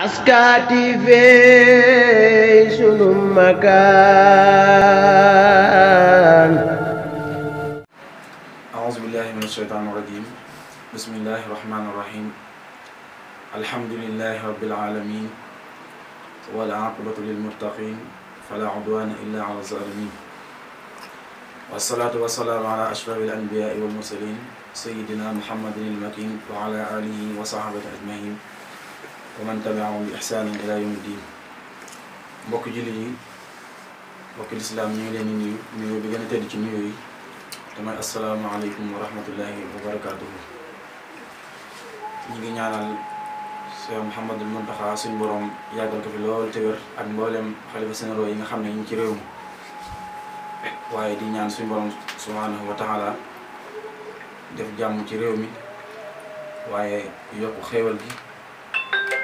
Aska TV sunu makaan. أعوذ بالله من الشيطان الرجيم بسم الله الرحمن الرحيم الحمد لله رب العالمين والعاقبة للمتقين فلا عدوان إلا على الظالمين والصلاة والسلام على أشرف الأنبياء والمرسلين سيدنا محمد المكين وعلى آله وصحبه أجمعين ومن تبعهم بإحسان إلى يوم الدين. mbokk jullit yi mbokk lislaam ñu ngi leen di nuyu bi gën a tedd ci nuyu yi te mooy asalaamaaleykum wa rahmatullahi wa barakaatuhu. ñu ngi ñaanal Cheikh Mouhamadul Mountakha suñu borom yàggal ko fi lool te wér ak mboolem xalifa généraux yi nga xam ne ñu ngi ci réew mi waaye di ñaan suñu borom subhanahu wa taala def jàmm ci réew mi waaye yokk xéewal gi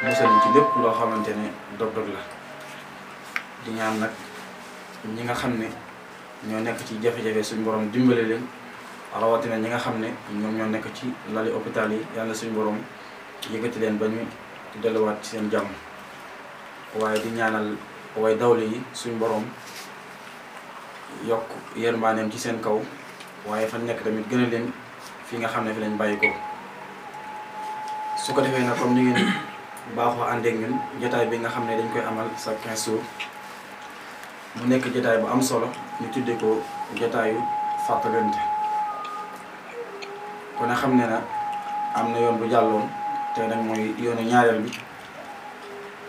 musal ci lépp loo xamante ne dog-dog la. di ñaan nag ñi nga xam ne ñoo nekk ci jafe-jafe suñu borom dimbale leen rawatina ñi nga xam ne ñoom ñoo nekk ci lali hôpital yi yàlla suñu borom yëkkati leen ba ñu delluwaat ci seen jàmm waaye di ñaanal way dawle yi suñu borom yokk yërmaaneem ci seen kaw waaye fan nekk tamit gën a leen fi nga xam ne fi lañ bàyyi ko. su ko defee nag comme ni ngeen baaxoo àndeek ñun jotaay bi nga xam ne dañ koy amal sa 15 jours mu nekk jotaay bu am solo ñu tuddee ko jotaayu fàttalante. kon a xam ne na am na yoon bu jàlloon te nag mooy yoonu ñaareel bi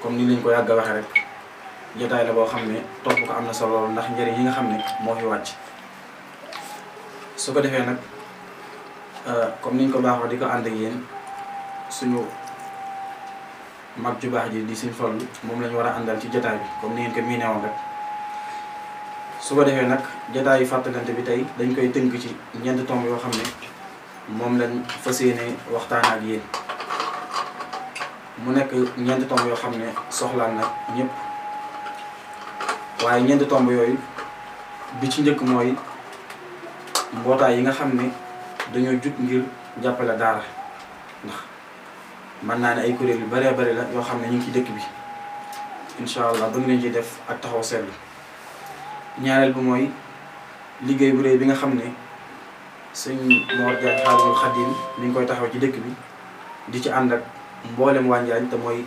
comme ni lañ ko yàgg a waxee rek jotaay la boo xam ne topp ko am na solo ndax njëriñ yi nga xam ne moo fi wàcc. su ko defee nag comme niñ ko baaxoo di ko ànd ak yéen suñu mag ju baax ji di Sëñ Fallu moom lañu war a àndal ci jotaay bi comme ni ngeen ko miinee woon rek. su ko defee nag jotaayu fàttalante bi tey dañ koy tënk ci ñeenti tomb yoo xam ne moom lañ fas yéene waxtaan ak yéen mu nekk ñeenti tomb yoo xam ne soxlaan na ñëpp waaye ñeenti tomb yooyu bi ci njëkk mooy mbootaay yi nga xam ne dañoo jug ngir jàppale daara ndax mën naa ne ay kuréel yu bëree bëri la yoo xam ne ñu ngi ci dëkk bi incha allah bëgg nañ ci def ak taxaw seetlu. ñaareel bi mooy liggéey bu réy bi nga xam ne sëñ Mor Diagne Xaadimul Xaadim mi ngi koy taxaw ci dëkk bi di ci ànd ak mboolem waa Njaañ te mooy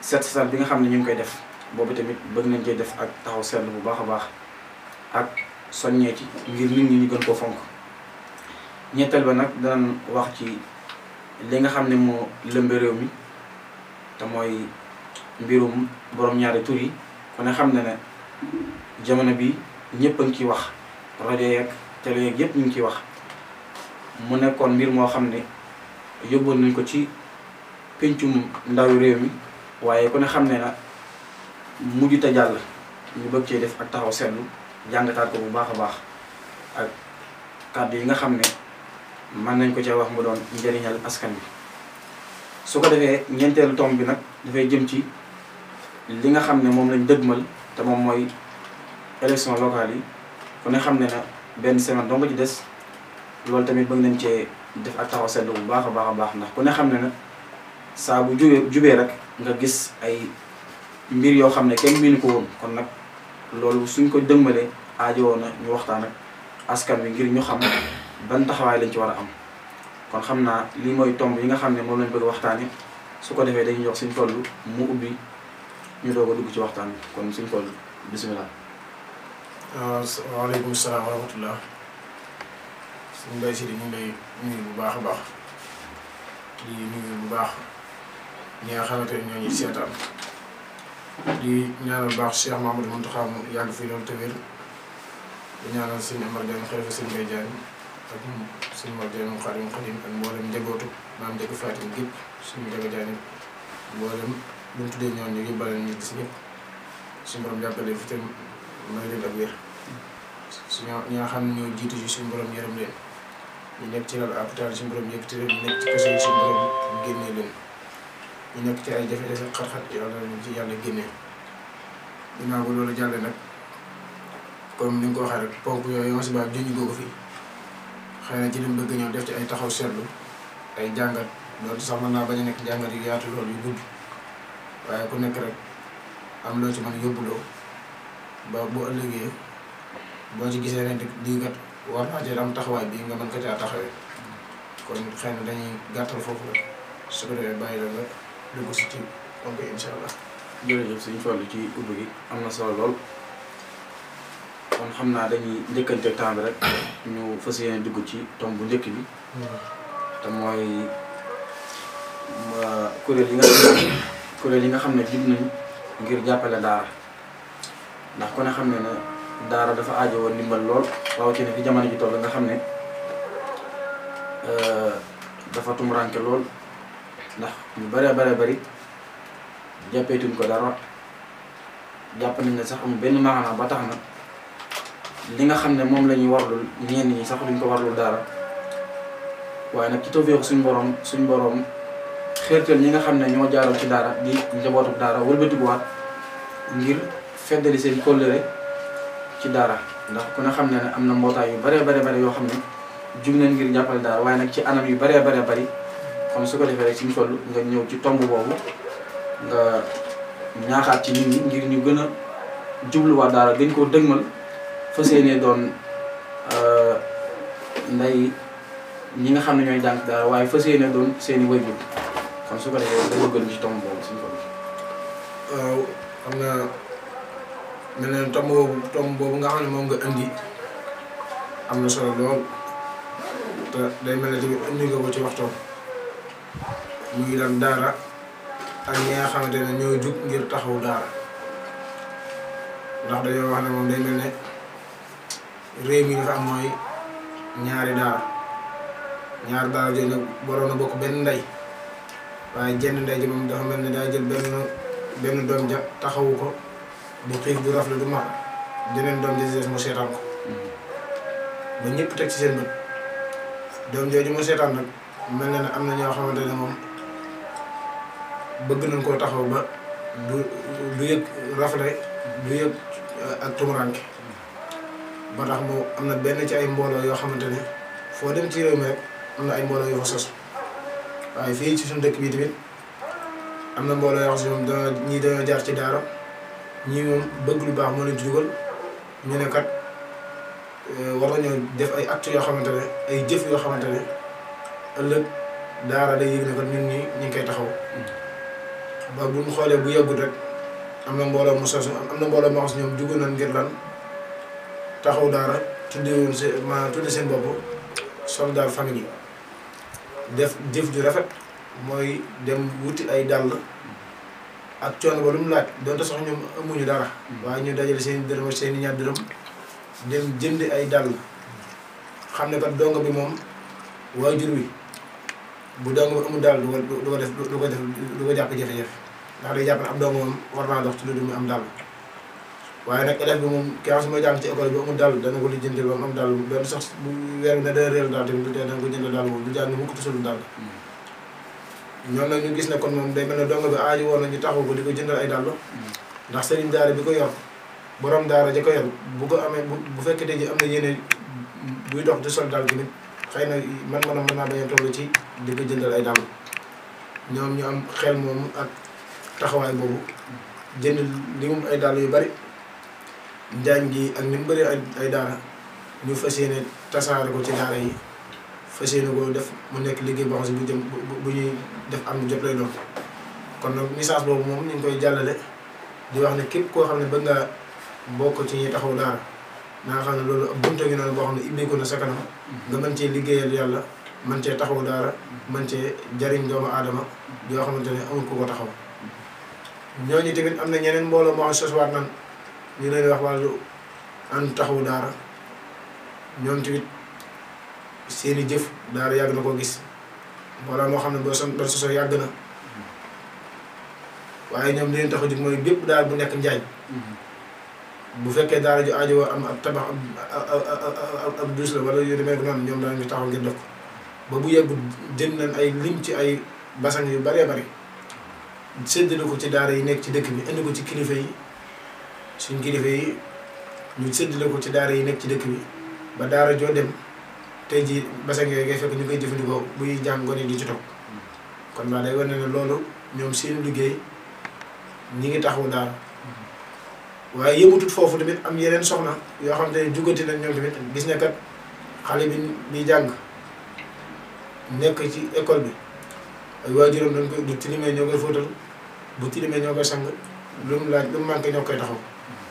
set setal bi nga xam ne ñu ngi koy def boobu tamit bëgg nañ cee def ak taxaw seetlu bu baax a baax ak soññee ci ngir nit ñi ñu gën ko fonk. ñetteel ba nag danañ wax ci li nga xam ne moo lëmbe réew mi te mooy mbirum borom ñaari tur yi ku ne xam ne ne jamono bi ñëpp a ngi ciy wax rajo yeeg télé yeeg yëpp ñu ngi ciy wax mu nekkoon mbir moo xam ne yóbboon nañ ko ci pencum ndawi réew mi waaye ku ne xam ne na mujjuta jàll ñu bëgg cee def ak taxaw seetlu jàngataat ko bu baax a baax ak kàddu yi nga xam ne mën nañ ko cee wax mu doon njëriñal askan bi. su ko defee ñeenteelu tomb bi nag dafay jëm ci li nga xam ne moom lañ dëgmal te moom mooy élection locale yi ku ne xam ne na benn semaine dong ci des loolu tamit bëgg nañ cee def ak taxaw seetlu bu baax a baax a baax ndax ku ne xam ne na saa bu jubee rek nga gis ay mbir yoo xam ne kenn miinu ko woon kon nag loolu suñ ko dëgmalee aajowoo na ñu waxtaan ak askan wi ngir ñu xam ban taxawaay lañ ci war a am. kon xam naa lii mooy tomb yi nga xam ne moom lañ bëgg waxtaane su ko defee dañuy jox Sëñ Fallu mu ubbi ñu doog a dugg ci waxtaan bi kon Sëñ Fallu bisimilah. waaleykum salaam wa rahmatullah. suñu mbay si di ñu ngi lay nuyu bu baax a baax di nuyu bu baax ñi nga xamante ne ñoo ñuy seetaan di ñaanal baax Cheikh Mamadou Mountakha mu yàgg fii loolu te wér di ñaanal sëñ Amar Diagne xalifa sëñ Mbay Diagne ak sëñ Mor Diagne Xaadimu Xaadim ak mboolem njabootu maam Jëgg Fatim gépp suñu Jëgg Diagne mboolem ñu tuddee ñoon ñu ngi bale ñu gis ñëpp suñu borom jàppale fi te may leen ak wér suñu ñi nga xam ne ñoo jiitu ci suñu borom yërëm leen ñu nekk ci lal hôpital suñu borom yëkkati leen ñu nekk ci kaso yi suñu borom génnee leen ñu nekk ci ay jafe-jafe xat-xat yàlla ñu ci yàlla génnee. ginnaaw ba loolu jàlle nag comme ni nga ko waxee rek ponk yooyu nga si baax juñu ko fi xëy na ci liñ bëgg ñëw def ci ay taxaw seetlu ay jàngat loolu sax mën naa bañ a nekk jàngat yu yaatu loolu yu gudd waaye ku nekk rek am loo ci mën yóbbuloo ba bu ëllëgee boo ci gisee ne di kat war naa cee am taxawaay bi nga mën ko caa taxawee kon xëy na dañuy gàttal foofu rek su ko defee bàyyi la nga dugg si ci donc incha allah. jërëjëf suñu Fallu ci ubbi gi am na solo lool kon xam naa dañuy njëkkante temps bi rek ñu fas yéene dugg ci tomb bu njëkk bi te mooy kuréel yi nga xam ne jub nañ ngir jàppale daara ndax ku ne xam ne ne daara dafa aajo woon ndimbal lool rawatina fi jamono ji toll nga xam ne dafa tumuranke lool ndax ñu bëree bëri jàppeetuñ ko dara jàpp nañ ne sax amul benn maanaam ba tax na li nga xam ne moom la ñuy warlul ñenn ñi sax duñ ko warlul dara waaye nag ci tawfeexu suñ boroom xeertal ñi nga xam ne ñoo jaaroon ci daara di njabootu daara wëlbatikuwaat ngir feddali seen kóllëre ci daara ndax ku ne xam ne am na mbootaay yu bare yoo xam ne jug nañ ngir jàppale daara waaye nag ci anam yu bare bari kon su ko defee rek suñu Fallu nga ñëw ci tomb boobu nga ñaaxaat ci nit ñi ngir ñu gën a jubluwaat daara gën koo dëgmal fas yéene doon nday ñi nga xam ne ñooy jàng daara waaye fas yéene doon seeni waajur kon su ko defee nga bëggoon ci tomb boobu suñu Fallu. waaw xam naa mel na tomb boobu nga xam ne moom nga indi am na solo lool te day mel ne tamit indi nga ko ci waxtoom muy lan daara ak ñi nga xamante ne ñoo jug ngir taxaw daara ndax dañoo wax ne moom day mel ne réew mi dafa am mooy ñaari daara jooju nag waroon a bokk benn ndey waaye jenn ndey ji moom dafa mel ne daa jël benn doom ja taxawu ko du xiif du rafle du mar jeneen doom ja des mu seetaan ko ba ñëpp teg ci seen bët doom jooju mu seetaan nag mel na ne am na ñoo xamante ne moom bëgg nañ koo taxaw ba du yëg rafle du yëg ak tumuranke ba tax mu am na benn ci ay mbooloo yoo xamante ne foo dem ci réew mi rek am na ay mbooloo yoo fa sos waaye fii ci suñu dëkk bi tamit am na mbooloo yoo xam ne ñii dañoo jaar ci daara ñii moom bëgg lu baax moo leen ci dugal ñu ne kat war nañoo def ay actes yoo xamante ne ay jëf yoo xamante ne ëllëg daara day yëg ne kat ñun ñi ñu ngi koy taxaw ba bu ñu xoolee bu yàggut rek am na mbooloo mu sos am na mbooloo moo xam ñoom jugoon nañ ngir lan taxaw daara tudde seen bopp soldat famille def jëf ju rafet mooy dem wuti ay dàll ak coono ba lu mu laaj donte sax ñoom amuñu dara waaye ñu dajale seen dërëm ak seen ñaar dërëm dem jënd ay dàll xam ne kat dongo bi moom waajur wi bu dongo bi amul dàll du ko jàpp jafe-jafe ndax day jàpp ne ab dongo moom war naa dox ci lu dul mu am dàll waaye nag élève bi moom ki nga xam ne mooy jàng ci école bi amul dàll dana ko lijjantil ba mu am dàll doon sax bu weer ne dana réel daal tamit du tee dana ko jënd dàll boobu du jàng mu ko tusul dàll ñoom nag ñu gis ne kon moom day mel ne dongo bi aaji woon na ñu taxaw ko di ko jëndal ay dàll ndax sëriñ daara bi ko yor borom daara ja ko yor bu ko amee bu fekkee tey ji am na yéene buy dox di sol dàll tamit xëy na mën naa bañ a toll ci di ko jëndal ay dàll ñoom ñu am xel moom ak taxawaay boobu jënd li mu ay dàll yu bari njaañ gi ak ni mu bëri ay daara ñu fas yéene tasaare ko ci daara yi fas yéene ko def mu nekk liggéey boo xam ne bu ñuy def am jot lay doon kon nag message boobu moom ñu ngi koy jàllale di wax ne képp koo xam ne bëgg nga bokk ci ñuy taxaw daara na nga xam ne loolu ab buntu gi noonu boo xam ne ibbeeku na sa kanam nga mën cee liggéeyal yàlla mën cee taxaw daara mën cee jariñ doomu aadama yoo xamante ne amul ku ko taxaw ñooñu tamit am na ñeneen mbooloo moo xam soswaat nan ñu leen wax wàllu ànd taxawu daara ñoom tamit seeni jëf daara yàgg na koo gis mbooloo moo xam ne boo sosoo yàgg na waaye ñoom li leen tax a jóg mooy bépp daara bu nekk njaañ bu fekkee daara ju aajowoo am ab tabax ab douche la wala yu demee noonu ñoom daal ñu taxaw ngir def ko ba bu yeggu jënd nañ ay lim ci ay basang yu bëree bëri séddale ko ci daara yi nekk ci dëkk bi indi ko ci kilifa yi suñ kilifa yi ñu séddale ko ci daara yi nekk ci dëkk bi ba daara joo dem tey jii basang yooyu ngay fekk ñu koy jëfandikoo buy jàng gone di ci toog kon maa day wane ne loolu ñoom seen liggéey ñi ngi taxawu daara waaye yëmutut foofu tamit am yeneen soxna yoo xam te ne jugati nañ ñoom tamit gis ne kat xale bi jàng nekk ci école bi ay waajuram dañ koy du tilimee ñoo koy fóotal bu tilimee ñoo koy sang lu mu laaj lu mu manqué ñoo koy taxaw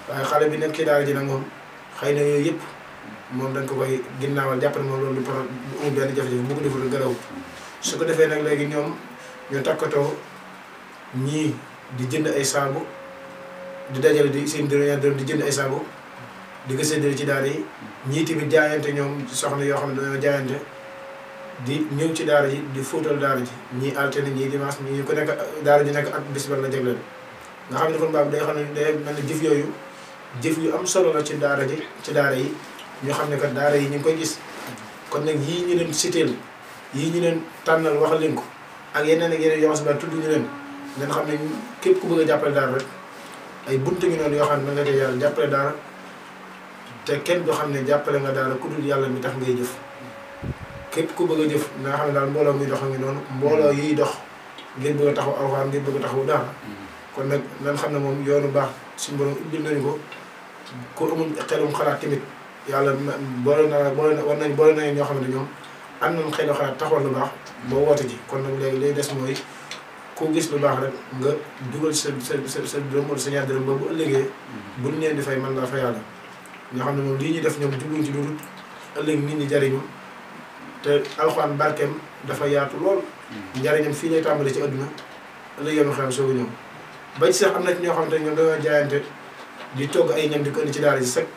waaye xale bi nekk ci daara ji nag moom xëy na yooyu yëpp moom dañ ko koy ginnaawal jàpp ne moom loolu du problème du amul benn jafe-jafe bu ko deful garawut su ko defee nag léegi ñoom ñu takkatoo ñii di jënd ay saabu di dajale di seen dërëm di jënd ay saabu di ko séddale ci daara yi ñii tamit jaayante ñoom soxna yoo xam ne dañoo jaayante di ñëw ci daara ji di fóotal daara ji ñii altine ñii dimanche ñii ku nekk daara ji nekk ak bis ba la jagleel nga xam ne kon baabu day xam ne day mel ne jëf yooyu jëf yu am solo la ci daara ji ci daara yi ñu xam ne kat daara yi ñu ngi koy gis kon nag yii ñu leen citeel yii ñu leen tànnal wax leen ko ak yeneen yoo xam ne tudd ñu leen ngeen xam ne képp ku bëgg a jàppale daara rek ay buntu ngi noonu yoo xam ne mën nga tey yàlla jàppale daara te kenn du xam ne jàppale nga daara ku dul yàlla mi tax ngay jëf képp ku bëgg a jëf nga xam ne daal mbooloo muy dox a ngi noonu mbooloo yiy dox ngir bëgg a taxaw alxuraan ngir bëgg a taxaw daara kon nag nan xam ne moom yoonu baax suñu borom ubbil nañu ko ku amul xelum xalaat tamit yàlla boole nañu ñoo xam ne ñoom am nañ xelu xalaat taxawal lu baax ba woote ji kon nag léegi lay des mooy ku gis lu baax rek nga dugal sa dërëm wala sa ñaar dërëm ba bu ëllëgee buñ leen di fay mën ngaa fa yàlla ñoo xam ne moom lii ñuy def ñoom jubluñ ci dudut ëllëg nit ñi jariñu te alxuraan barkeem dafa yaatu lool njariñam fii lay tàmbali ci adduna ëllëg yoonu xam soogu ñëw ba ci sax am na ci ñoo xam ne ñoom dañoo jaayante di togg ay ñam di ko indi ci daara ji chaque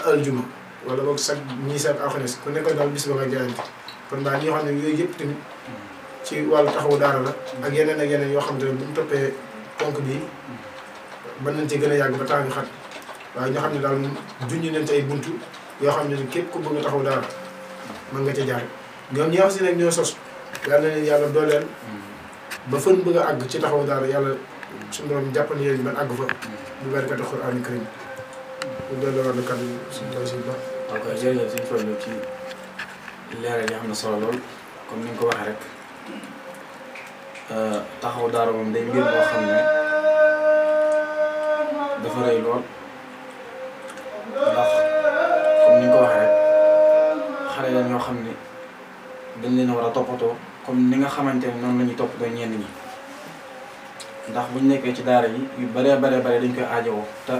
aljuma wala boog chaque ñii chaque alxames ku nekkoon daal bis ba nga jaayante kon daal ñoo xam ne yooyu yëpp tamit ci wàllu taxawu daara la ak yeneen yoo xam ne bu ñu toppee ponk bii mën nañ ci gën a yàgg ba temps ñu xat waaye ñoo xam ne daal moom junj nañ ci ay buntu yoo xam ne képp ku bëgg a taxawu daara mën nga ca jaar ñoom ñi nga xam si nag ñoo sos yàlla na leen yàlla dooleel ba fan bëgg a àgg ci taxawu daara yàlla suñu borom jàppal yéen ban àgg fa bu barkati Alxuraan karim bu delloo war na kàddu suñu taw si bu baax. ok jërëjëf suñu toll ci leeral yi am na solo lool comme ni nga ko waxee rek taxawu daara moom day mbir boo xam ne dafa rëy lool ndax comme ni nga ko waxee rek xale la ñoo xam ne dañ leen a war a toppatoo comme ni nga xamante ne noonu la ñuy toppatoo ñenn ñi ndax buñ nekkee ci daara yi yu bare dañ koy aajowoo te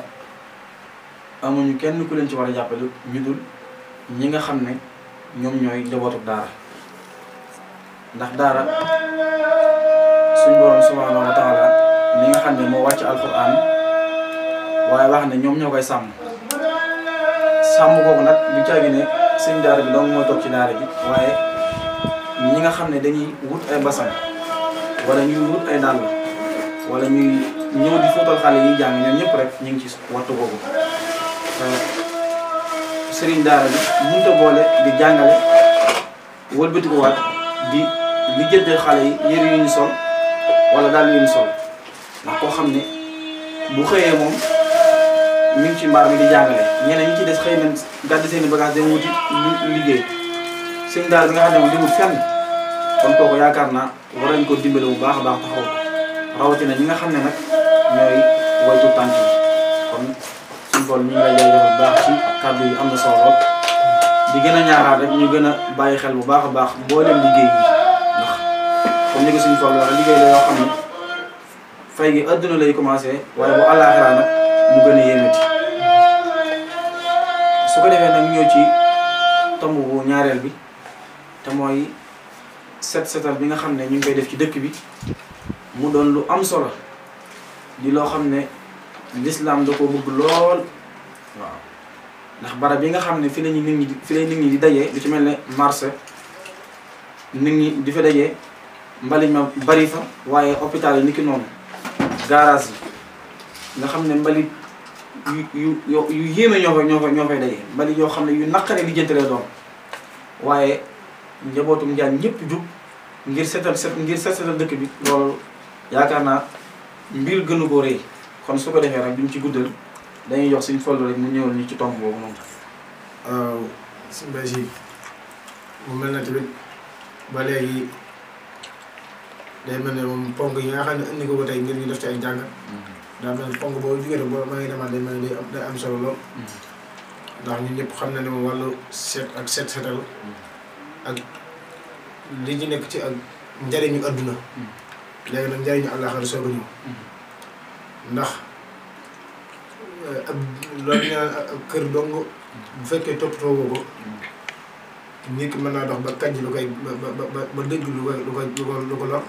amuñu kenn ku leen ci war a jàppale ñu dul ñi nga xam ne ñoom ñooy njabootu daara ndax daara suñ borom subhanahu wa taala mi nga xam ne moo wàcc alquran waaye wax ne ñoom ñoo koy sàmm boobu nag du caagi ne sëñ daara bi donc mooy toog ci daara ji waaye ñi nga xam ne dañuy wut ay basan wala ñuy wut ay dàll wala ñuy ñëw di fóotal xale yi jàng ñoom ñëpp rek ñu ngi ci wattu boobu sëriñ daara bi mënut a boole di jàngale wëlbati ko waat di lijjante xale yi yëre yu ñu sol wala daal yu ñu sol ndax koo xam ne bu xëyee moom mi ngi ci mbaar mi di jàngale ñeneen ñi ci des xëy na gàdd seen i bagage dem wuti liggéey sëriñ daara bi nga xam ne moom demul fenn kon kooku yaakaar naa war nañ ko dimbale bu baax a baax taxaw rawatina ñi nga xam ne nag ñooy waytu tànk yi kon suñu tool ñu ngi lay jaajëfal bu baax ci kàddu yi am na solo lool di gën a ñaaraat rek ñu gën a bàyyi xel bu baax a baax mboolem liggéey yi ndax comme ni ko suñu tool waxee liggéey la yoo xam ne fay gi adduna lay commencé waaye bu àllaaxira nag mu gën a yéemati su ko defee nag ñëw ci tomb bu ñaareel bi te mooy setal bi nga xam ne ñu ngi koy def ci dëkk bi mu doon lu am solo di loo xam ne lislaam da ko bëgg lool waaw ndax barab yi nga xam ne fi la nit ñi di dajee lu ci mel ne marché nit ñi di fa dajee mbalit ma bari fa waaye hôpital yi ni ki noonu garage yi nga xam ne mbalit yu yéeme ñoo fay dajee mbalit yoo xam ne yu naqare li jëntalee doon waaye njabootum njaan ñëpp jug ngir setal dëkk bi loolu yaakaar naa mbir gënu ko rëy kon su ko defee rek duñ ci guddal dañuy jox suñ follu rek mu ñëwal ñu ci tomb boobu noonu. waaw si mbay si mu mel na tamit ba léegi day mel ne moom ponk yi nga xam ne indi ko tey ngir ñu def ci ay jàngat daa mel ne ponk boo jugee boo ma ngi demaat day mel ne day am solo lool ndax ñun ñëpp xam na ne moom wàllu seet ak setal ak li ñu nekk ci ak njariñu adduna léegi nag njariñu àllaaxira soog a ñëw ndax ak loolu ñu naan ak kër dong bu fekkee toppatoo woo ko nit ki mën naa dox ba kàjj lu koy ba dégg lu ko lor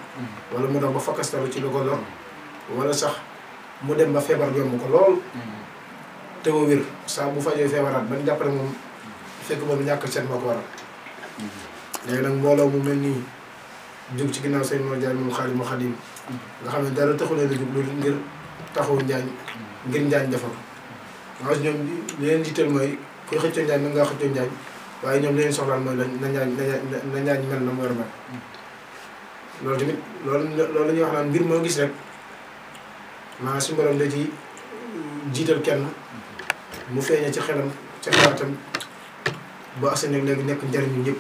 wala mu dox ba fakkastalu ci lu ko lor wala sax mu dem ba feebar yomb ko lool te mu wér saa bu fajee feebaraat ban jàppale moom fekk boobu ñàkk seet moo ko waral léegi nag mbooloo mu mel nii jóg ci ginnaaw sëñ Mor Diagne moom Xaadimu Xaadim nga xam ne dara taxulee la jóg lu ngir taxaw njaañ ngir njaañ defar nga xam ñoom li leen jiital mooy kuy xëccoo njaañ mën ngaa xëccoo njaañ waaye ñoom li leen soxlaan mooy na njaañ mel na mu war a mel loolu tamit loolu la ñuy wax naan mbir moo gis rek maanaam suñu borom da ci jiital kenn mu feeñee ci xelam ci xalaatam ba askan wi léegi nekk njariñu ñëpp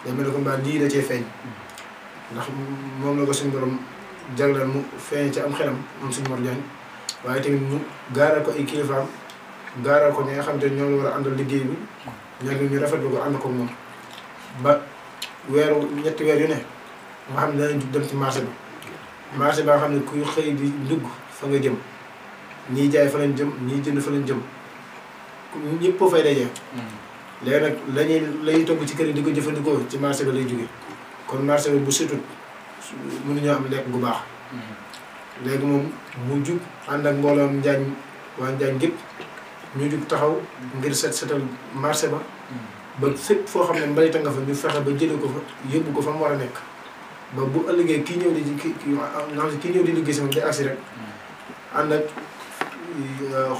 day mel ne ko mbaa lii da cee feeñ ndax moom la ko suñu borom jagleel mu feeñee ci am xelam moom suñu Mor Diagne waaye tamit mu gaaral ko ay kilifaam gaaral ko ñi nga xam te ñoom la war a àndal liggéey bi ñoom ñu rafetlu ko ànd ko moom ba ñetti weer yu ne nga xam ne danañ dem ci marché bi marché ba nga xam ne kuy xëy di dugg fa nga jëm ñii jaay fa lañ jëm ñii jënd fa lañ jëm ñëpp foo fay dajee léegi nag lañuy togg ci kër yi di ko jëfandikoo ci marché ba lay jóge kon marché ba bu setut mënuñoo am lekk gu baax léegi moom mu jug ànd ak mbooloom njaañ waa njaañ gépp ñu jug taxaw ngir setal marché ba ba fépp foo xam ne mbalita nga fa ñu fexe ba jële ko fa yóbbu ko fa mu war a nekk ba bu ëllëgee kii ñëw di kii ñëw di liggéey si moom day agsi rek ànd ak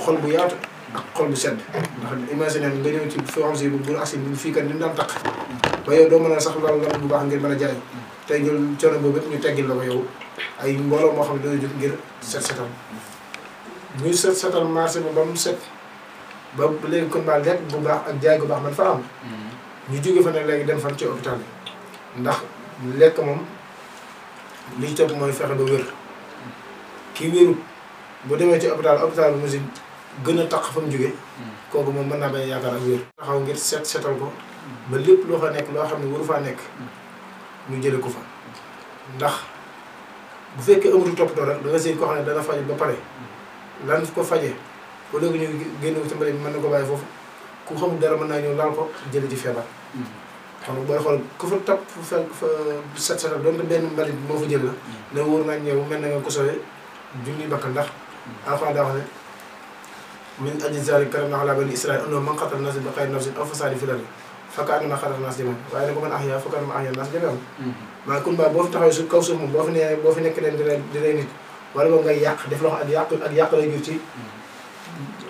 xol bu yaatu ak xol bu sedd ndax imagine nga ñëw ci foo xam si bu agsi fii kat ni mu daan taq ba yow doo mën a sax lal bu baax ngir mën a jaay tey ngir coono boobu ñu teggil la ko yow ay mbooloo moo xam ne dañoo jóg ngir setal ñuy setal marché bi ba mu set ba léegi kon ba lekk bu baax ak jaay bu baax man fa am ñu jóge fa ne léegi dem fan ci hôpital bi ndax lekk moom li ci topp mooy fexe ba wér kii wérut bu demee ci hôpital bi mu si gën a taq fa mu jóge kooku moom mën naa bañ a yaakaar ak wér taxaw ngir setal ko ba lépp loo fa nekk loo xam ne waru faa nekk ñu jële ko fa ndax bu fekkee amatu toppatoo rek da nga seen koo xam ne dana faj ba pare lan ko fajee ba léegi ñu génn ko ci mbari mën na ko bàyyi foofu ku xamul dara mën naa ñëw laal ko jële ci feebar xam nga booy xool ku fa topp fa setal doonte benn mbalit moo fa jël la ne wóor nañ ñëw mel na nga ko sowee junni bakkan ndax alxuraan daa wax ne min ajli zaalika katabnaa alaa banii Israa'iila annahu man qatala nafsan bi ghayri nafsin aw fasaadin fil ardi fakaannamaa qatala naas jamii'an waaye ne ko man ahyaa fakaannamaa ahyaa naas jamii'an maa kun baa boo fi taxawee su kaw suuf moom boo fi nekk leen di rey nit wala boobu ngay yàq def loo xam ak yàq lay jur ci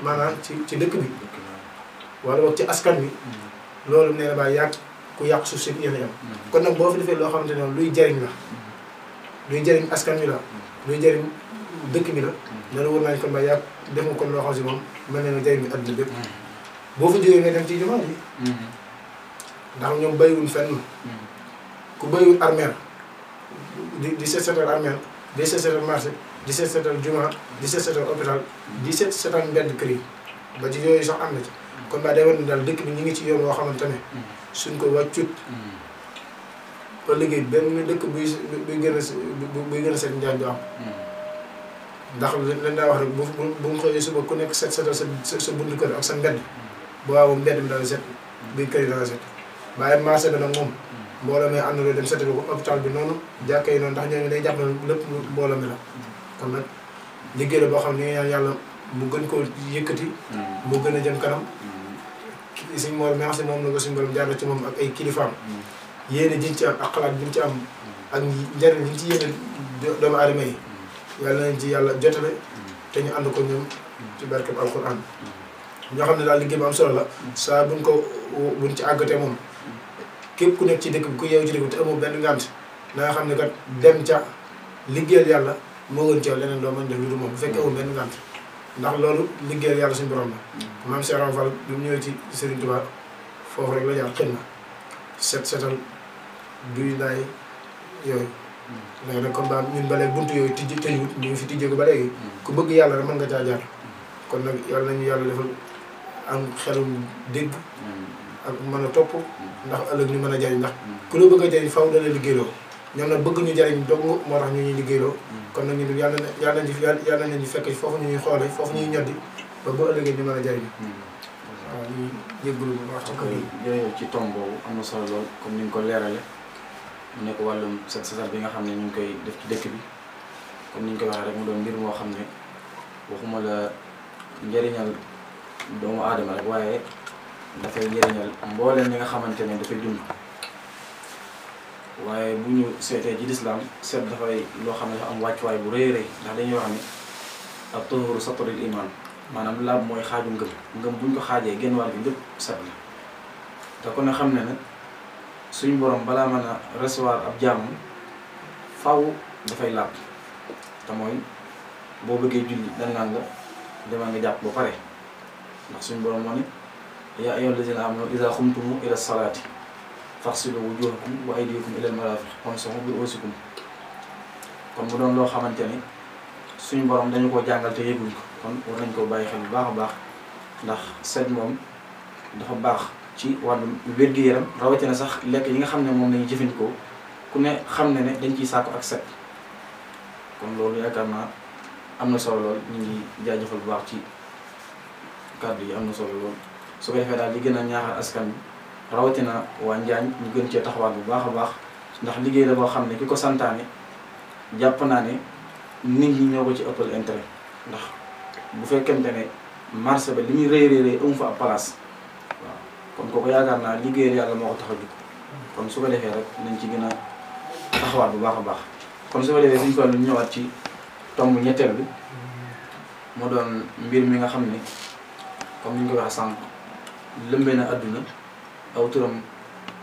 maanaam ci dëkk bi wala boog ci askan wi loolu nee na baa yàq ku yàq suuf si yéen a yam kon nag boo fi defee loo xamante ne luy jariñ la luy jariñ askan wi la luy jariñ dëkk bi la ne la wër naa kon ba yàq def nga kon loo xam si moom mel na nga jariñ adduna bépp boo fa jógee nga dem ci jumaa ji ndax ñoom bayiwuñ fenn ku bayiwul armeel di seet seetal armeel di seet seetal marché di seet seetal jumaa di seet seetal hôpital di seet seetal mbedd kër yi ba ci yooyu sax am na ci kon ba day war ne daal dëkk bi ñu ngi ci yoon woo xamante ne suñ ko wàccut ba liggéey benn dëkk buy gën a seet njaañ du am ndax lañ daa wax rek bu mu xëyee suba ku nekk seet seetal sa buntu kër ak sa mbedd bu waaw mbedd mi dana set biir kër yi dana set waaye marché bi nag moom mbooloo mi ànd na dem seetal ko hôpital bi noonu jàkka yi noonu ndax ñooñu day jàpp na lépp mbooloo mi la kon nag liggéey la boo xam ne ñu ñaan yàlla mu gën koo yëkkati mu gën a jëm kanam suñ Mor merci moom la ko suñu borom jaar ci moom ak ay kilifaam yéene jiñ ci am ak xalaat biñ ci am ak njariñ liñ ci yéene doomu aadama yi yàlla nañ ci yàlla jotale te ñu ànd ko ñoom ci barkeb alxuraan ñoo xam ne daal liggéey bu am solo la saa buñ ci àggatee moom képp ku nekk ci dëkk bi ku yeewu ci dëkk bi te amoo benn ngànt na nga xam ne kat dem ca liggéeyal yàlla moo gën ci yow leneen loo mën def lu dul moom bu fekkee amoo benn ngànt ndax loolu liggéeyal yàlla suñu borom la maam Cheikh Ibra Fall bi mu ñëwee ci Serigne Touba foofu rek la jaar xëy na setal duy laay yooyu léegi nag kon ba ñun ba léegi buntu yooyu tëjuwut ñu ngi fi tijjee ko ba léegi ku bëgg yàlla rek mën nga caa jaar kon nag yàlla nañu yàlla defal am xelum dégg ak mën a topp ndax ëllëg ñu mën a jariñ ndax ku la bëgg a jariñ faw dana liggéeyloo ñoom nag bëgg ñu jariñ dong moo tax ñu ñuy liggéeyloo kon nag ñu yàlla nañu fekk foofu ñuy xoole foofu ñuy ñoddi ba bu ëllëgee ñu mën a jariñ waaw ñu jégalu bu baax ci kër yi jërëjëf ci tomb boobu am na solo lool comme ni nga ko leerale mu nekk wàllum set setal bi nga xam ne ñu ngi koy def ci dëkk bi comme ni ñu koy waxee rek mu doon mbir moo xam ne waxuma la njëriñal doomu aadama rek waaye dafay njëriñal mbooleen ñi nga xamante ne dafay dund waaye bu ñu seetee ci lislaam seet dafay loo xam ne dafa am wàccuwaay bu rëy rëy ndax dañuy wax ni ak tuhuru satrul iman maanaam laab mooy xaaju ngëm buñ ko xaajee genn wàll bi lépp set la te ku ne xam ne nag suñu borom balaa mën a recevoir ab jàmm faw dafay laab te mooy boo bëggee julli dañ naan la demal nga jàpp ba pare ndax suñu borom moo ne yaa ayyuhal lazina amanu iza xumtum ila salaati faghsilu wujuhakum wa aydiyakum ilal marafiq wamsahu bi ru'usikum kon mu doon loo xamante ni suñu borom dañu koo jàngal te yëguñ ko kon war nañ koo bàyyi xel bu baax a baax ndax set moom dafa baax ci wàllum wér-gu-yaram rawatina sax lekk yi nga xam ne moom lañuy jëfandikoo ku ne xam ne dañ ciy sàkku ak set kon loolu yaakaar naa am na solo lool ñu ngi jaajëfal bu baax ci kàddu yi am na solo lool su ko defee daal di gën a ñaaxal askan bi rawatina waa Njaañ ñu gën cee taxawaat bu baax a baax ndax liggéey la boo xam ne ki ko santaane jàpp naa ne nit ñi ñoo ko ci ëppal intérêt ndax bu fekkente ne marché ba li muy rëy amu fa ab place waaw kon kooku yaakaar naa liggéeyal yàlla moo ko tax a jug kon su ko defee rek nañ ci gën a taxawaat bu baax a baax kon su ko defee suñu toll ñëwaat ci tomb ñetteel bi mu doon mbir mi nga xam ne comme ni ñu ko waxee sànq lëmbee na àdduna aw turam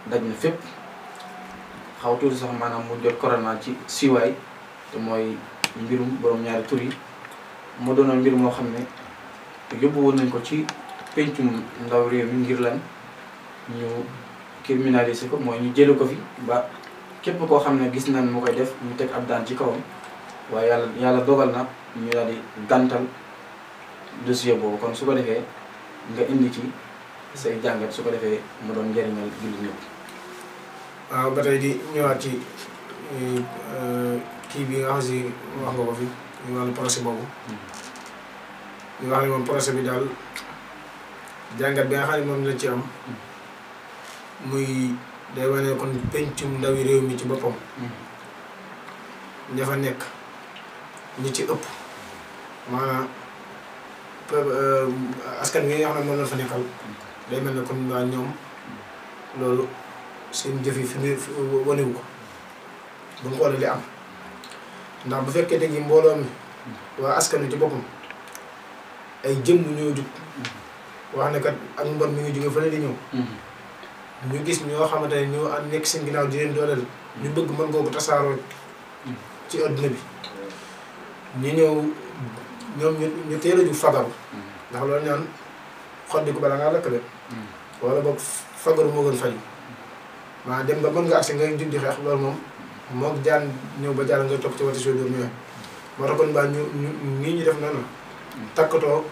daj na fépp xaw tuuti sax maanaam mu jot corona ci siiwaay te mooy mbirum borom ñaari tur yi mu doonoon mbir moo xam ne yóbbu woon nañ ko ci pencum ndaw réew mi ngir lan ñu criminaliser ko mooy ñu jële ko fi ba képp koo xam ne gis nañ mu koy def ñu teg ab daan ci kawam waaye yàlla dogal na ñu daal di gàntal dossier boobu kon su ko defee nga indi ci say jàngat su ko defee mu doon njëriñal jullit ñëpp. waaw ba tey di ñëwaat ci kii bi nga xam si wax nga ko fi ñu wàllu procès boobu ñu wax ne moom procès bi daal jàngat bi nga xam ne moom lañ ci am muy day wane kon pencum ndawi réew mi ci boppam ña fa nekk ñi ci ëpp maanaam askan wi nga xam ne moom la fa nekkal day mel ne kon waa ñoom loolu seen jëf yi fi mu wanewu ko bu ñu xoolee li am ndax bu fekkee dañuy mbooloo mi waa askan wi ci boppam ay jëmm ñoo jug wax ne kat ak mbon mi ngi jóge fële di ñëw ñu gis ñoo xamante ne ñoo nekk seen ginnaaw di leen dooleel ñu bëgg mën googu tasaaroo ci adduna bi ñu ñëw ñoom ñu teel a jug fagaru ndax loolu ñaan xoddi ko bala ngaa lakk de wala boog fagaru moo gën faju maa dem ba mën nga agsi ngay jug di xeex loolu moom moog jaan ñëw ba jaan ngay topp ci wati soo doom ñëwee moo tax kon baa nii ñu def noonu takkatoo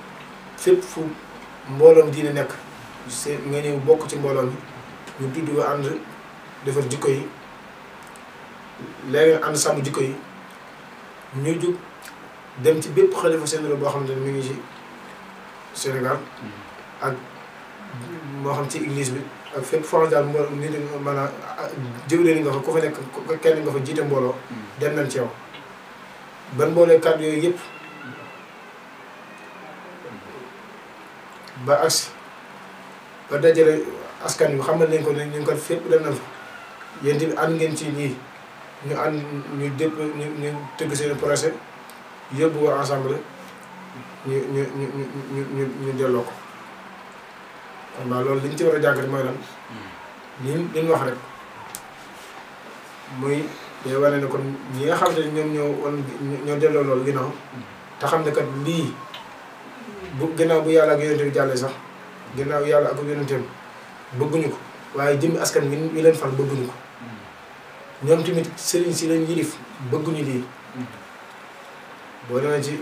fépp fu mbooloom diine nekk seen nga ñëw bokk ci mbooloom bi ñu tudd ànd defar jikko yi léegi ànd sàmm jikko yi ñu jug dem ci bépp xalifa général boo xamante ne mi ngi ci Sénégal ak moo xam ci église bi ak fépp foo xam daal mbooloo nit maanaam jëwriñ nga fa ku fa nekk kenn nga fa jiite mbooloo dem nañ ci yow ban mboolee kàddu yooyu yëpp ba agsi ba dajale askan wi xamal leen ko ne ñu ngi ko fépp dem nañ fa yéen tamit ànd ngeen ci ñii ñu ànd ñu dépp ñu tëgg seen procès yóbbu ko ensemble ñu delloo ko kon daal loolu li ñu ci war a jàngat mooy lan li ñu wax rek muy day wane ne kon ñi nga xam ne ñoom ñoo delloo loolu ginnaaw te xam ne kat lii bu ginnaaw bu yàlla ak yonente bi jàllee sax ginnaaw yàlla ak yonenteem bëgguñu ko waaye jëmmi askan wi leen fal bëgguñu ko ñoom tamit sëriñ si lañ yilif bëgguñu lii boo demee ci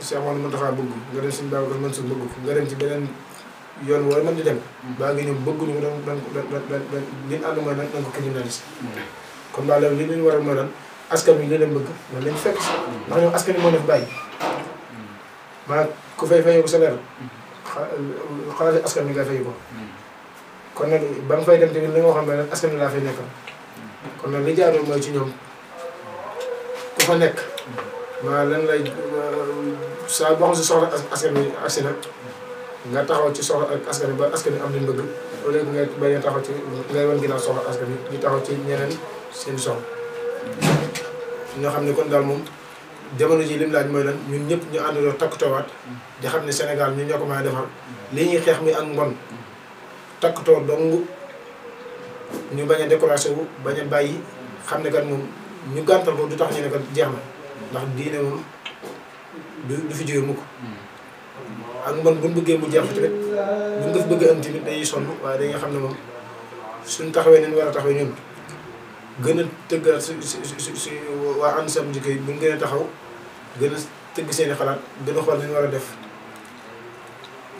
Cheikh Mouhamadou Mountakha bëgg nga dem Serigne Babacar Mansour bëgg ko nga dem ci beneen yoon wooy mën di dem baa ngi ñoom bëgguñu ko dan li ñu ànd mooy nan ko criminalise kon daal li ñu war a mooy lan askan wi li leen bëgg man lañ fekk si ndax ñoom askan wi moo def bàyyi maanaam ku fay ko salaire xaalis askan wi nga fay ko kon nag ba nga fay dem tamit li nga xam ne nag askan wi laa fay nekkal kon nag li jaaroo mooy ci ñoom ku fa nekk maa lan lay saa boo xam si soxla askan wi agsi nag nga taxaw ci soxla ak askan wi ba askan wi am nañ bëgg au lieu que ngay bañ a taxaw ci ngay wan ginnaaw soxla askan wi ñu taxaw ci ñeneen seen soxla ñoo xam ne kon daal moom jamono ji lim laaj mooy lan ñun ñëpp ñu àndandoo takkutoowaat di xam ne Sénégal ñun ñoo ko mën a defar li ñuy xeex mi ak mbon takkutoo dong ñu bañ a découragé wu bañ a bàyyi xam ne kat moom ñu gàntal ko du tax ñu ne kat jeex na ndax diine moom du fi jóge mukk ak mbon buñ bëggee mu jeex tamit buñ ko fi bëggee am tamit dañuy sonn waaye dañuy xam ne moom suñ taxawee nañ war a taxawee ñun gën a tëggaat si waa ànd sam jikko yi buñ gën a taxaw gën a tëgg seeni xalaat gën a xool nañ war a def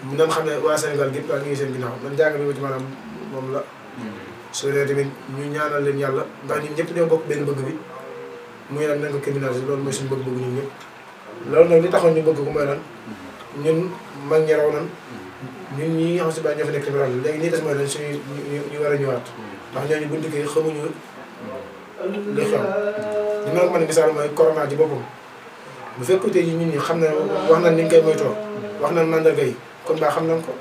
mu nan xam ne waa Sénégal gépp daal ñu ngi seen ginnaaw man jàng bi ma ci maanaam moom la soo dee tamit ñu ñaanal leen yàlla ndax ñun ñëpp ñoo bokk benn bëgg bi muy lan nañ ko criminaliser loolu mooy suñu bëgg-bëgg ñun ñëpp loolu nag li taxoon ñu bëgg ko mooy lan ñun mag ñi raw nan ñun ñi nga xam si bàyyi ñoo fa nekk criminal léegi ñi des mooy lan suñu ñu war a ñëwaat ndax ñooñu buñ dikkee xamuñu li xew li ma la ko mën a misaal mooy corona ji boppam bu fekkute yi ñun ñi xam ne wax nañ ni ñu koy moytoo wax nañ mandarga yi kon baa xam nañ ko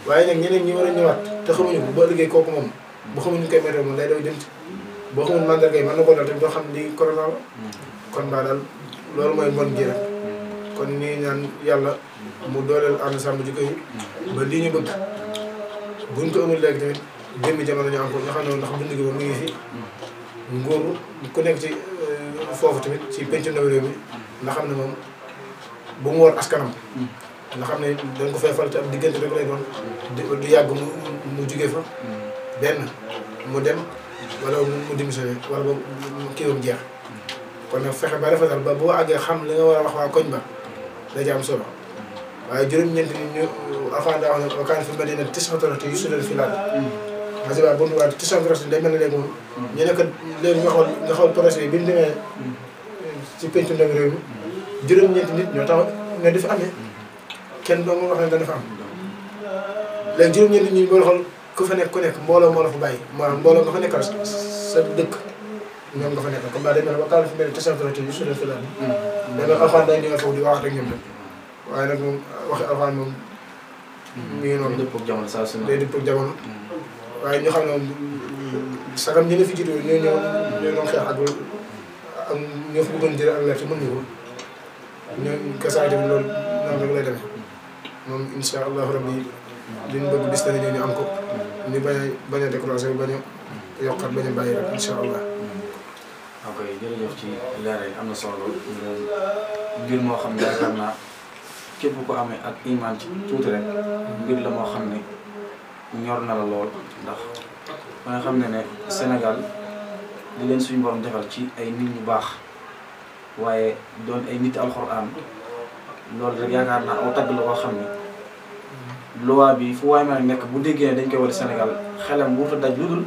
waaye nag ñeneen ñi war a ñëwaat te xamuñu ko boo liggéey kooku moom bu xamuñu ñu koy moytoo moom lay daw jëm ci boo xamul mandarga yi mën na koo dal tamit doo xam li corona la kon baa daal loolu mooy mbon gi rek kon nii ñaan yàlla mu dooleel ànd sàmm jikko yi ba lii ñu bëgg buñ ko amul léegi tamit jëmmi jamono ñu am ko nga xam ne ndax dund gi ba mu ngi fi nguur ku nekk ci foofu tamit ci pencu ndaw réew mi nga xam ne moom bu mu war askanam nga xam ne dañ ko fay fal te ab diggante rek lay doon du yàgg mu jugee fa benn mu dem wala mu démissionné wala ba kiiwam jeex kon nag fexe ba rafetal ba boo àggee xam li nga war a wax waa koñ ba da ci am solo waaye juróom-ñeenti nit ñu afan daa wax ne wakaan fi mel ne tisxatorati yu sudal fi laat masi waa buntu waa tisxatorati day mel ne léegi moom ñu ne kat léegi nga xool projet yi bi ñu demee ci pencu ndaw réew mi juróom-ñeenti nit ñoo tax ne du fi amee kenn doo nga wax ne dana fa am léegi juróom-ñeenti nit ñi boo xool ku fa nekk ku nekk mbooloo moo la fa bàyyi maanaam mbooloo nga fa nekkal sa dëkk ñoom nga fa nekkal comme daal day mel ne wakaan fi mel ne tisxatorati yu sudal fi laat da nga alxaan day ñëwee foofu di wax ak ñoom nag waaye nag moom waxi alxaan moom mi ngi noonu dëppoo ak jamono saa su ne day dëppoo ak jamono waaye ñu xam ne moom sagam ñi nga fi jiitu ñoo doon xeex ak ñoo fi bëggoon jëlee ak leer te mën ñu ko ñoo kasaay tamit loolu noonu rek lay demee moom insha allahu rabbi li ñu bëgg bis nañu ñu am ko ñu bañ a découragé bañ a yokkat bañ a bàyyi rek insha allah. ok jërëjëf ci leeral am na solo mbir moo xam ne yaakaar naa képp ko amee ak iman ci tuuti rek mbir la moo xam ne ñor na la lool ndax ba nga xam ne Sénégal li leen suñu borom defal ci ay nit ñu baax waaye doon ay nit alxuraan loolu rek yaakaar naa aw tagg la koo xam ne loi bi fu waay ma nekk bu déggee ne dañ koy wala Sénégal xelam wuta daj lu dul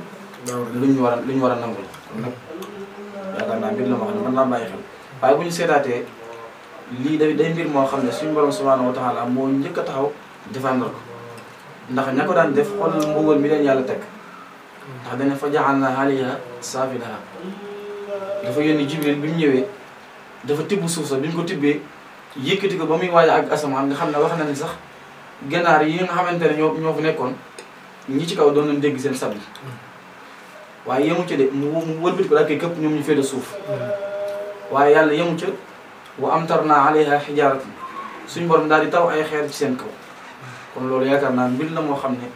luñ war a nangul kon nag yaakaar naa mbir la moo xam ne mën naa bàyyi xel waaye bu ñu seetaatee lii day mbir moo xam ne suñu borom subhanahu wa taala moo njëkk a taxaw défendre ko ndax ña ko daan def xoolal mbugal mi leen yàlla teg ndax dana fa ja'alna alayha saafilaha dafa yónni Jibril bi mu ñëwee dafa tibb suuf sa bi ñu ko tibbee yëkkati ko ba muy waaj ak asamaan nga xam ne wax na ne sax ganaar yi nga xamante ne ñoo fi nekkoon ñi ci kaw doon nañ dégg seen sab yi waaye yemu ca de mu wëlbati ko daal koy këpp ñoom ñu féete suuf waaye yàlla yemu ca wa amtarna alayha hijaratan suñ borom daal di taw ay xeer ci seen kaw kon loolu yaakaar naa mbir la moo xam ne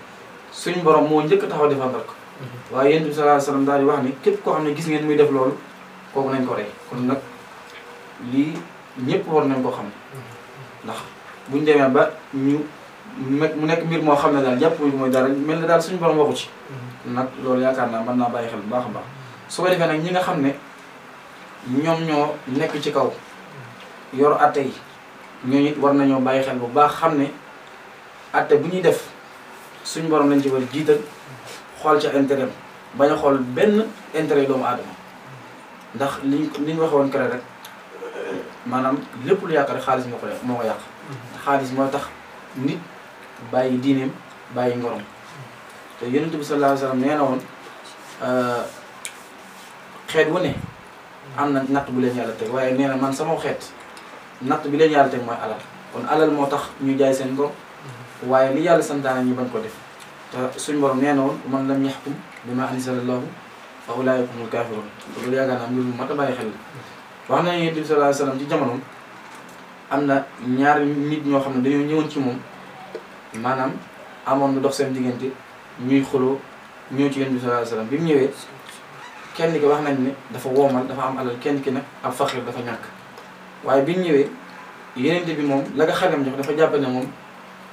suñ borom moo njëkk taxaw défendre ko waaye yonent bi sallallahu alayhi wasallam daal di wax ni képp koo xam ne gis ngeen muy def loolu kooku nañ ko rey kon nag lii ñëpp war nañ ko xam ndax buñ demee ba ñu mu nekk mbir moo xam ne daal jàpp mooy dara mel ne daal suñu borom waxu ci nag loolu yaakaar naa mën naa bàyyi xel bu baax a baax su ko defee nag ñi nga xam ne ñoom ñoo nekk ci kaw yor atte yi ñooñu it war nañoo bàyyi xel bu baax xam ne atte bu ñuy def suñ borom lañ ci war jiital xool ca intérêt bañ a xool benn intérêt doomu aadama ndax liñ waxoon kere rek maanaam lépp lu yàq rek xaalis moo ko yàq xaalis moo tax nit bàyyi diineem bàyyi ngorom te yonent bi sallallahu alayhi wa sallam nee na woon xeet wu ne am na natt bu leen yàlla teg waaye nee na man sama xeet natt bi leen yàlla teg mooy alal kon alal moo tax ñu jaay seen ngor waaye li yàlla santaane ñu bañ ko def te suñ borom nee na woon man lam yaxkum bima anzalallahu fa ulaa'ika humul kaafiruun loolu yaakaar naa mbir mu mat a bàyyi xel wax nañu yonent bi sallallahu alayhi wa sallam ci jamonoom am na ñaari nit ñoo xam ne dañoo ñëwoon ci moom maanaam amoon lu dox seen diggante ñuy xuloo ñëw ci yonent bi sallallahu alayhi wa sallam bi mu ñëwee kenn ki wax nañ ne dafa woomal dafa am alal kenn ki nag ab faxir dafa ñàkk waaye bi ñu ñëwee yonent bi moom la nga xelam jox dafa jàpp ne moom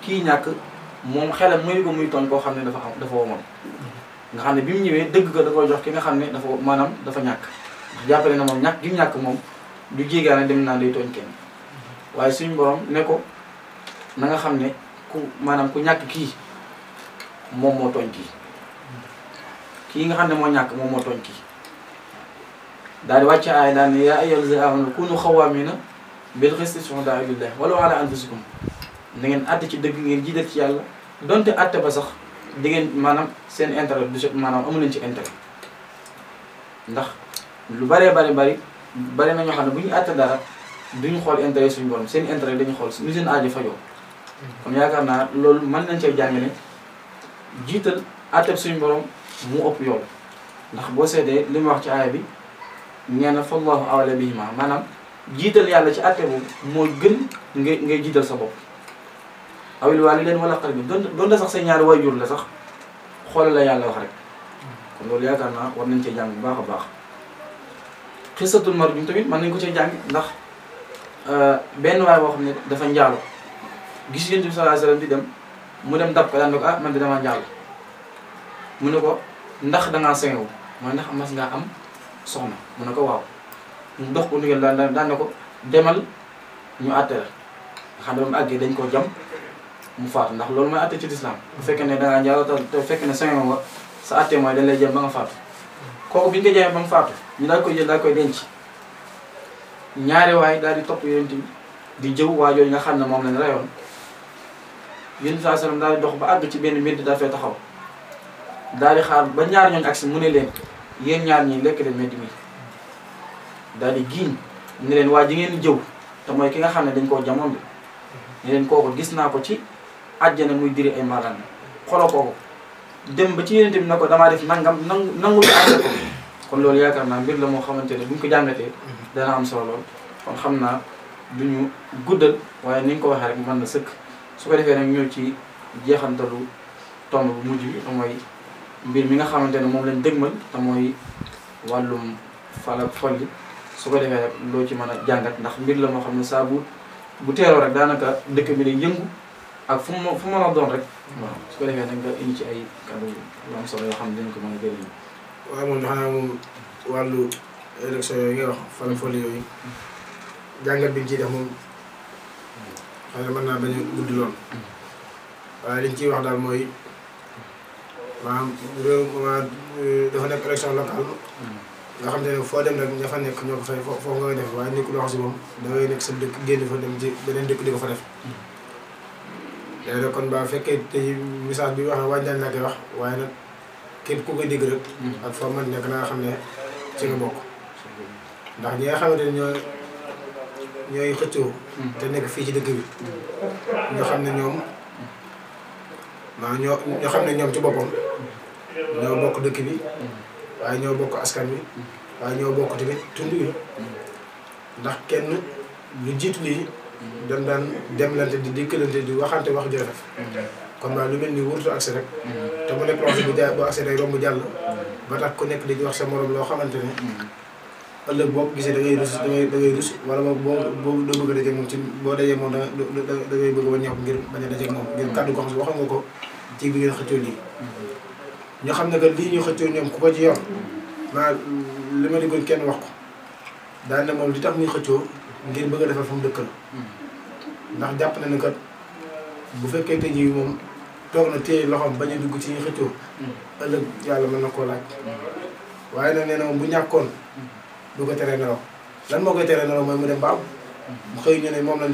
kii ñàkk moom xelam muy ko muy tooñ koo xam ne dafa woomal nga xam ne bi mu ñëwee dëgg ko da koy jox ki nga xam ne dafa maanaam dafa ñàkk ndax jàppale na moom ñàkk gi mu ñàkk moom du jéegaane dem naa day tooñ kenn waaye suñu borom ne ko na nga xam ne ku maanaam ku ñàkk kii moom moo tooñ kii nga xam ne moo ñàkk moom moo tooñ kii daal di wàcce aay daal ne yaa ayyuhal lazina aamanu kunu xawwaamiina bil qisti shuhadaa lillaah walaw alaa anfusikum na ngeen àtte ci dëgg ngeen jiital ci yàlla donte àtte ba sax di ngeen maanaam seen intérêt du maanaam amu leen ci intérêt ndax lu bari na ñoo xam ne bu ñu àtte dara duñu xool intérêt suñu borom seen intérêt dañu xool lu seen aajo fajoo kon yaakaar naa loolu mën nañ cee jàng ne jiital àtte suñu borom mu ëpp yool ndax boo seetee li mu wax ci aaya bi nee na fallaahu awla bihima maanaam jiital yàlla ci àtte boobu moo gën ngay jiital sa bopp awil waalidayni wal aqrabiin doon sax say ñaari waajur la sax xoolal la yàlla wax rek kon loolu yaakaar naa war nañ cee jàng bu baax a baax xisatul marjum tamit mën nañ ko cee jàng ndax benn waay boo xam ne dafa njaalo gis Yonent bi sallallahu alayhi wa sallam di dem mu dem dab ko daan ne ko man de dama njaalo mu ne ko ndax dangaa sengewu mooy ndax mas ngaa am soxna mu ne ko waaw mu dox ko ndigal daan ne ko demal ñu àtte la nga xam ne ba mu àggee dañ ko jam mu faatu ndax loolu mooy àtte ci lislaam bu fekkee ne dangaa njaalo te fekk ne sengewu nga sa àtte mooy dañ lay jam ba nga faatu kooku bi ñu ko jamee ba mu faatu ñu daal koy jël daal koy denc ñaari waay daal di topp Yonent bi di jëw waa jooju nga xam ne moom lañ rayoon Yonent bi sallallahu alayhi wasallam daal di dox ba àgg ci benn mbir dafay taxaw daal di xaar ba ñaar ñooñu agsi mu ne leen yéen ñaar ñi lekk leen mbedd mi daal di giiñ ne leen waa ji ngeen di jëw te mooy ki nga xam ne dañ koo jamoon bi ne leen kooku gis naa ko ci àjjana muy diri ay malaan xolo kooku dem ba ci Yonent bi na ko damaa def nangam nangu ci àtte ko kon loolu yaakaar naa mbir la moo xamante ne buñ ko jàngatee dana am solo lool kon xam naa duñu guddal waaye ni nga ko waxee rek mën na sëkk su ko defee nag ñëw ci jeexantalu tomb bu mujj bi te mooy mbir mi nga xamante ne moom lañ dëgmal te mooy wàllum fal ak folli su ko defee rek loo ci mën a jàngat ndax mbir la moo xam ne saa bu teeroo rek daanaka dëkk bi day yëngu ak fu mu mën a doon rek waaw su ko defee nag nga indi ci ay kàddu yu am solo yoo xam ne dinañ ko mën a jëriñu. waaw moom xanaa moom wàllu élection yooyu ngay wax fal folli yooyu jàngat bi ñu ciy def moom xëy na mën naa bañ a gudd lool waaye liñ ciy wax daal mooy maanaam réew dafa nekk élection locale nga xam ne foo dem rek ña fa nekk ñoo ko fay foofu nga koy def waaye nit ku loo xam si moom dangay nekk sa dëkk génn fa dem ci beneen dëkk di ko fa def léegi nag kon ba fekkee tey message bi wax na wàññi naa koy wax waaye nag képp ku koy dégg rek ak foo man nekk na nga xam ne ci nga bokk ndax ñi nga xamante ne ñooy xëccoo te nekk fii ci dëkk bi ñoo xam ne ñoom ñoo xam ne ñoom ci boppam ñoo bokk dëkk bi waaye ñoo bokk askan wi waaye ñoo bokk tamit tund wi ndax kenn lu jiitu lii dañ daan demlante di dikkalante di waxante wax ju rafet kon ba lu mel ni wurtu accès rek te mu nekk loo xam ne bu accès day romb jàll ba tax ku nekk di wax sa morom loo xamante ne ëllëg boo ko gisee da ngay rus wala boo doo bëgg a dajeeg moom ci boo dajee moom da ngay bëgg a ñëw ngir bañ a dajeeg moom ngir kàddu ko xam waxoon nga ko ci bi ngeen xëccoo lii ñu xam ne que lii ñu xëccoo ñoom ku ko ci yor maa li ma déggoon kenn wax ko daan ne moom li tax muy xëccoo ngir bëgg a defar fa mu dëkk la ndax jàpp na ne kat bu fekkee tey jii moom toog na téye loxoom bañ a dugg ci xëccoo ëllëg yàlla mën na koo laaj waaye nag nee na moom bu ñàkkoon du ko teree nelaw lan moo koy teree nelaw mooy mu dem ba am mu xëy ñu ne moom lañ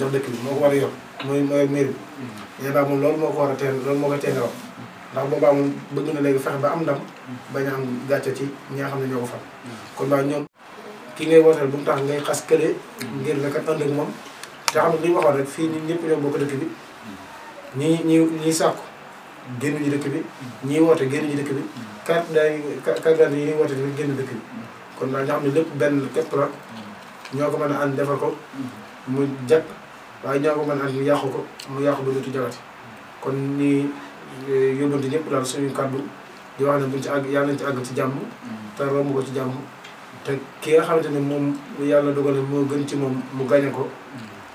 jox dëkk bi moo ko war a yor mooy mairie bi nee ba moom loolu moo ko war a teel loolu moo koy tee nelaw ndax boobaa moom bëgg na léegi fexe ba am ndam bañ a am gàcce ci ñi nga xam ne ñoo ko fal kon baa ñoom ki ngay wooteel bu mu tax ngay xas kële ngir ne kat ànd ak moom te xam ne li ñu waxoon rek fii ñun ñëpp ñoo bokk dëkk bi ñii sàkku génnuñu dëkk bi ñii woote génnuñu dëkk bi carte d'identité yi ñuy woote tamit génn dëkk bi kon daal nga xam ne lépp benn képp la ñoo ko mën a ànd defar ko mu jag waaye ñoo ko mën a ànd mu yàqu ko mu yàqu ba dootu jagati kon nii yóbbante ñëpp daal suñu kàddu di wax ne buñ ci àgg yàlla nañ ci àgg ci jàmm te romb ko ci jàmm te ki nga xamante ne moom yàlla dogal na moo gën ci moom mu gañe ko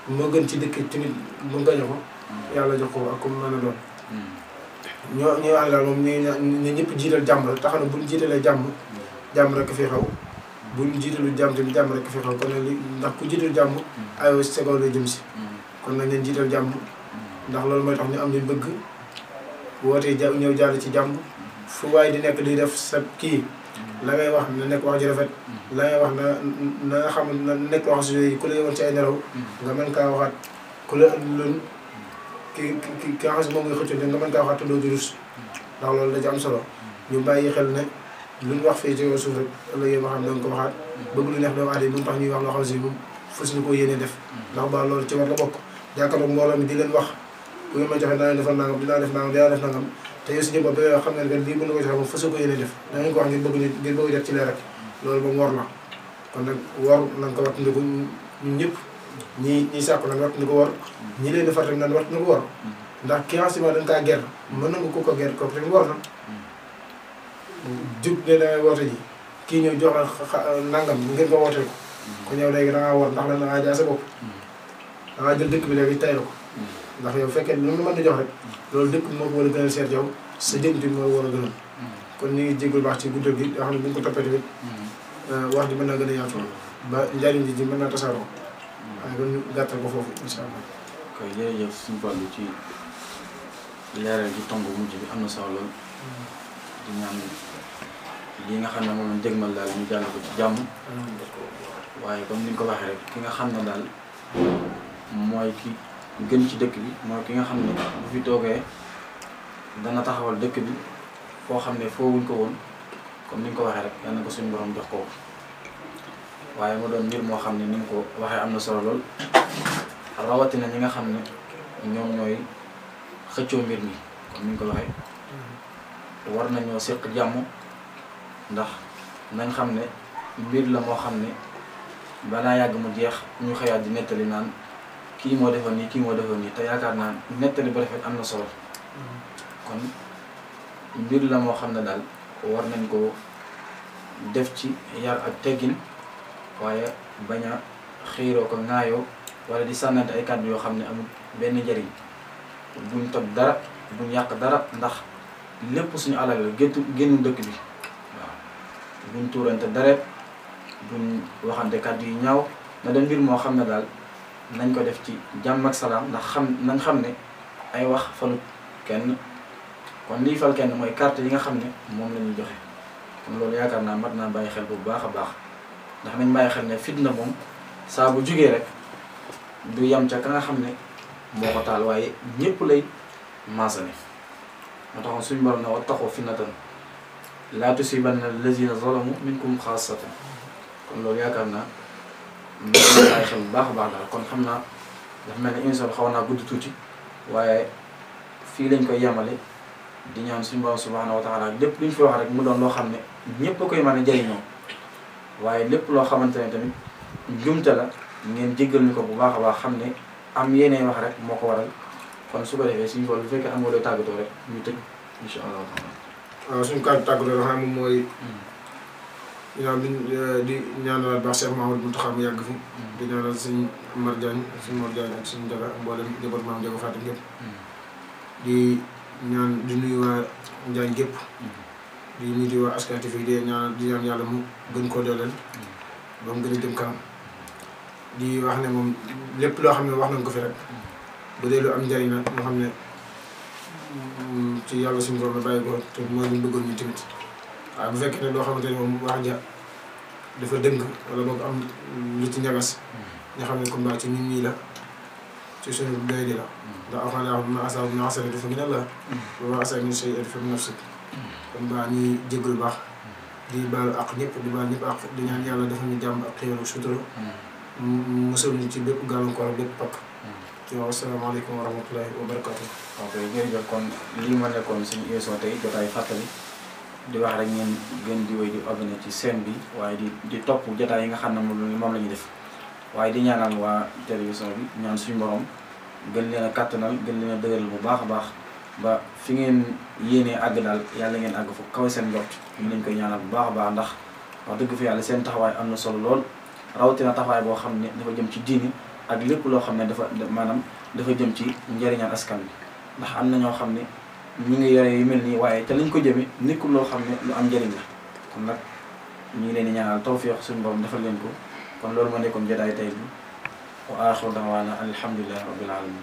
moo gën ci dëkk tamit mu gañe ko yàlla jox ko ak comme mën a doon ñoo wax daal moom ñu ñëpp jiital jàmm rek tax na buñ jiitalee jàmm rek fi xaw buñ jiitalu jàmm tamit jàmm rek fi xaw kon nag li ndax ku jiital jàmm aywa seconde lay jëm si kon nag leen jiital jàmm ndax loolu mooy tax ñu am luñ bëgg wootee ñëw jàll ci jàmm fu waaye di nekk di def sa kii la ngay wax na nekk wax ji rafet la ngay wax na nga xam na nekk wax si ku la yowoon ci ay nelaw nga mën kaa waxaat ku la loon ki nga xam si moom ngay xëccoo nga mën kaa waxaat te doo durus ndax loolu da ci am solo ñu bàyyi xel ne lu ñu wax fii ci suuf rek ëllëg yéen xam ne danga ko waxaat bëgg lu neex doomu aadama bu mu tax ñuy wax loo xam si moom fas ñu ko yéene def ndax ba loolu ci war la bokk jàkkaarloog mbooloo mi di leen wax bu ngeen ma joxe dinaa defal nangam dinaa def nangam te yow si jëm bopp da xam ne que lii bu ñu ko joxe moom fas ko yéene def da ngeen ko wax ngir bëgg def ci leer rek loolu moom war na kon nag war nañ ko wat ndiku ñun ñëpp ñi sàkku nañ wat ndi ko war ñi leen defar tamit nañ wat ndi ko war ndax ki nga xam dañ kaa ger mën na nga ko ger kooku tamit war na jub ne dangay woote ji kii ñëw jox la nangam ngeen ko wooteel ko kon yow léegi dangaa war ndax la dangaa jaay sa bopp dangaa jël dëkk bi léegi tay la ko ndax yow fekkee lu mu mën di jox rek loolu dëkk bi moo ko war a gënal seet yow sa jëm ti moo war a gënal kon ñu ngi jéggul baax ci guddal gi yoo xam ne bu ñu ko toppee tamit wax ji mën naa gën a yaatu ba njariñ ji mën naa tasaaroo waaye kon ñu gàttal ko foofu incha allah. koy jërëjëf suñu Fallou ci leeral gi tomb mujj bi am na solo lool di ñaan li nga xam ne moom lañ dégmal daal ñu jàll ko ci jàmm waaye comme ni nga ko waxee rek ki nga xam ne daal mooy ki gën ci dëkk bi mooy ki nga xam ne bu fi toogee dana taxawal dëkk bi foo xam ne foo wuñ ko woon comme ni nga ko waxee rek yal na ko suñu borom jox ko waaye mu doon mbir moo xam ne ni nga ko waxee am na solo lool rawatina ñi nga xam ne ñoom ñooy xëccoo mbir mi comme ni nga ko waxee war nañoo seq jàmm ndax nañ xam ne mbir la moo xam ne balaa yàgg mu jeex ñu xëyaat di nettali naan kii moo defoon nii kii moo defoon nii te yaakaar naa nettali ba rafet am na solo kon mbir la moo xam ne daal war nañ ko def ci yar ak teggin waaye bañ a xiiroo ko ŋaayoo wala di sànnante ay kàddu yoo xam ne amul benn njëriñ buñ toj dara buñ yàq dara ndax lépp suñu alal la génnu dëkk bi waaw buñ tuurante dara buñ waxante kàddu yi ñaaw na doon mbir moo xam ne daal nañ ko def ci jàmm ak salaam ndax nañ xam ne ay wax falut kenn kon lii fal kenn mooy carte yi nga xam ne moom la ñuy joxe kon loolu yaakaar naa mat naa bàyyi xel bu baax a baax ndax nañ bàyyi xel ne fitna moom saa bu jugee rek du yam ca ka nga xam ne moo ko taal waaye ñëpp lay maasale moo taxoon suñu borom na wattaqu fitnatan laa tusiibanna allazina zalamu minkum xaassatan kon loolu yaakaar naa bàyyi xel bu baax a baax daal kon xam naa dafa mel ne émission bi xaw naa gudd tuuti waaye fii lañ koy yemale di ñaan suñu borom subhanahu wa taala lépp lu ñu fi wax rek mu doon loo xam ne ñëpp a koy mën a jëriñoo waaye lépp loo xamante ne tamit njumte la ngeen jéggal ñu ko bu baax a baax xam ne am yeneen wax rek moo ko waral kon su ko defee suñu borom bu fekkee am nga looy tàggatoo rek ñu tëj incha allah taala. waaw suñu kàddu tàggatoo yoo xam ne moom mooy. ñaan di ñaanal baax Cheikh Mahamadou Mountakha mu yàgg fi. di ñaanal suñu Mor Diagne ak suñu Jaga mboolem njaboot maam Jaga Fatim gépp di ñaan di nuyu waa Njaañ gépp di nuyu di waa Askan TV di ñaan yàlla mu gën koo dooleel ba mu gën a jëm kanam di wax ne moom lépp loo xam ne wax nañ ko fi rek bu dee lu am njëriñ la moo xam ne ci yàlla suñu borom la bàyyi ko te mooy lu bëggoon ñu tamit waaye bu fekkee ne loo xamante ne moom wax ja dafa dëng wala boog am lu ci ñagas nga xam ne combat ci nit ñi la ci suñu doy di la ndax alxam daa xam ma asaabu min hasanatin fa min Allah wa ma asaabu min sayyi'atin fa min nafsik kon baa ñuy jégalu baax di baal ak ñëpp di baal ñëpp ak di ñaan yàlla dafa ñu jàmm ak xéwal ak sutura musal ñu ci bépp gàllankoor ak bépp pakk ci waaw asalaamaaleykum wa rahmatullahi wa barakatuh. ok jërëjëf kon lii ma nekkoon suñu émission tey jotaay fàttali di wax rek ngeen di wéy di abonné ci chaîne bi waaye di topp jotaay yi nga xam ne moom la ñuy def waaye di ñaanal waa télévision bi ñaan suñu borom gën leen a kàttanal gën leen a dëgëral bu baax a baax ba fi ngeen yéenee àgg daal yàlla ngeen àgg fu kaw seen njort ñu leen koy ñaanal bu baax a baax ndax wax dëgg fi yàlla seen taxawaay am na solo lool rawatina taxawaay boo xam ne dafa jëm ci diini ak lépp loo xam ne dafa jëm ci njëriñal askan bi ndax am na ñoo xam ne ñu ngi yore yu mel nii waaye te lañ ko jëmee nekkul loo xam ne lu am njëriñ la kon nag ñu ngi leen di ñaanal tawfiq suñu borom defal leen ko kon loolu moo nekkoon jotaay tey bi wa aaxiru da'waana alhamdulillahi rabbil alamin